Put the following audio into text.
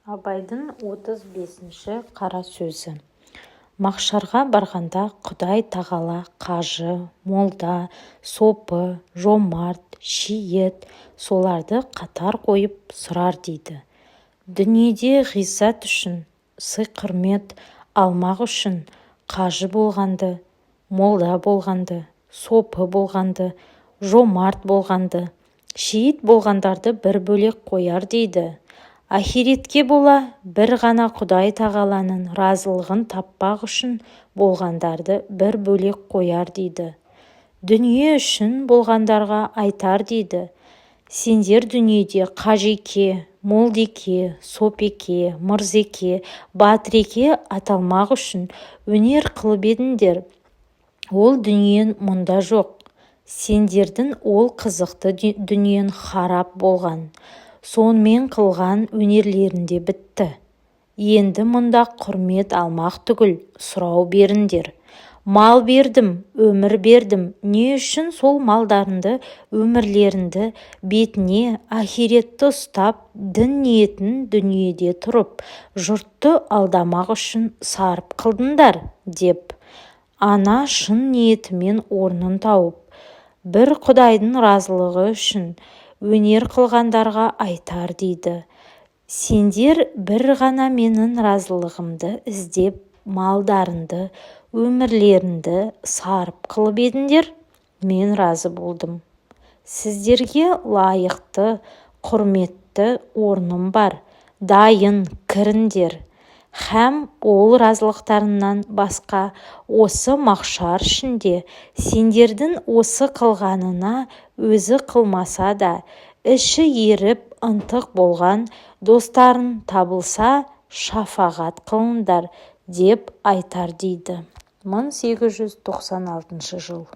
Абайдың 35-ші қара сөзі. Мақшарға барғанда құдай тағала қажы, молда, сопы, жомарт, шейіт, соларды қатар қойып сұрар дейді: Дүниеде ғиззат үшін, сый-құрмет алмақ үшін қажы болғанды, молда болғанды, сопы болғанды, жомарт болғанды, шейіт болғандарды бір бөлек қояр дейді. Ахиретке бола бір ғана құдай тағаланың разылығын таппақ үшін болғандарды бір бөлек қояр дейді. Дүние үшін болғандарға айтар дейді: Сендер дүниеде қажеке, молдеке, сопеке, мырзеке, батыреке аталмақ үшін өнер қылып едіңдер, ол дүниең мұнда жоқ, сендердің ол қызықты дүниең харап болған, сонымен қылған өнерлерің де бітті. Енді мұнда құрмет алмақ түгіл, сұрау беріңдер: Мал бердім, өмір бердім, не үшін сол малдарыңды, өмірлеріңді бетіне ахиретті ұстап, дін ниетін дүниеде тұрып, жұртты алдамақ үшін сарып қылдыңдар? Деп. Ана шын ниетімен орнын тауып, бір құдайдың разылығы үшін өнер қылғандарға айтар дейді: Сендер бір ғана менің разылығымды іздеп малдарыңды, өмірлеріңді сарып қылып едіңдер, мен разы болдым. Сіздерге лайықты, құрметті орным бар, дайын, кіріңдер. Һәм ол разылықтарыңнан басқа осы махшар ішінде сендердің осы қылғанына өзі қылмаса да, іші еріп ынтық болған достарың табылса, шафағат қылыңдар, деп айтар дейді. 1896 жыл.